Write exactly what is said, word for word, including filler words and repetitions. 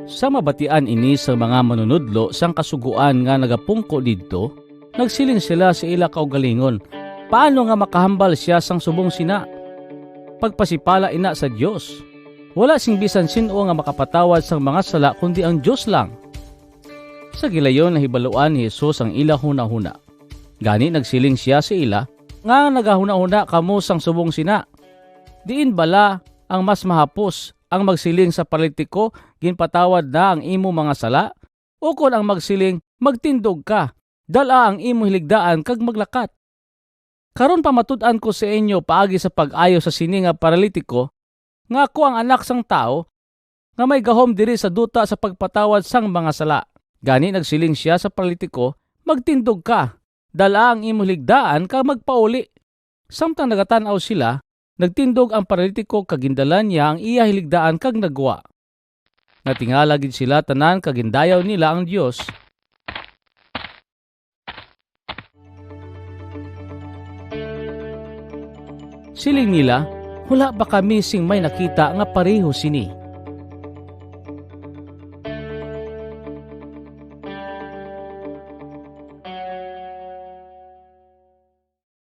Sa mabatian ini sang mga manunodlo sang Kasugoan nga nagapungko didto, nagsiling sila sa ila kaugalingon, "Paano nga makahambal sia sang subong sina? Pagpasipala ina sa Dios. Wala sing bisan sin-o nga makapatawad sang mga sala kundi ang Dios lang." Sa gilayon nahibaluan ni Jesus ang ila hunahuna. Gani nagsiling sia sa ila, "Nga nagahunahuna kamo sang subong sina? Diin bala ang mas mahapos, ang magsiling sa paralitiko, 'Ginpatawad na ang imo mga sala', ukon ang magsiling, 'Magtindog ka, dal-a ang imo hiligdaan kag maglakat'? Karon pamatud-an ko sa inyo paagi sa pag-ayo sa sini nga paralitiko, nga ako ang Anak sang Tawo nga may gahom diri sa duta sa pagpatawad sang mga sala." Gani nagsiling sia sa paralitiko, "Magtindog ka, dal-a ang imo hiligdaan kag magpauli." Samtang nagatan-aw sila, nagtindog ang paralitiko kag gindala niya ang iya hiligdaan kag nagwa. Natingala gid sila tanan kag gindayaw nila ang Dios. Siling nila, "Wala pa kami sing may nakita nga pareho sini."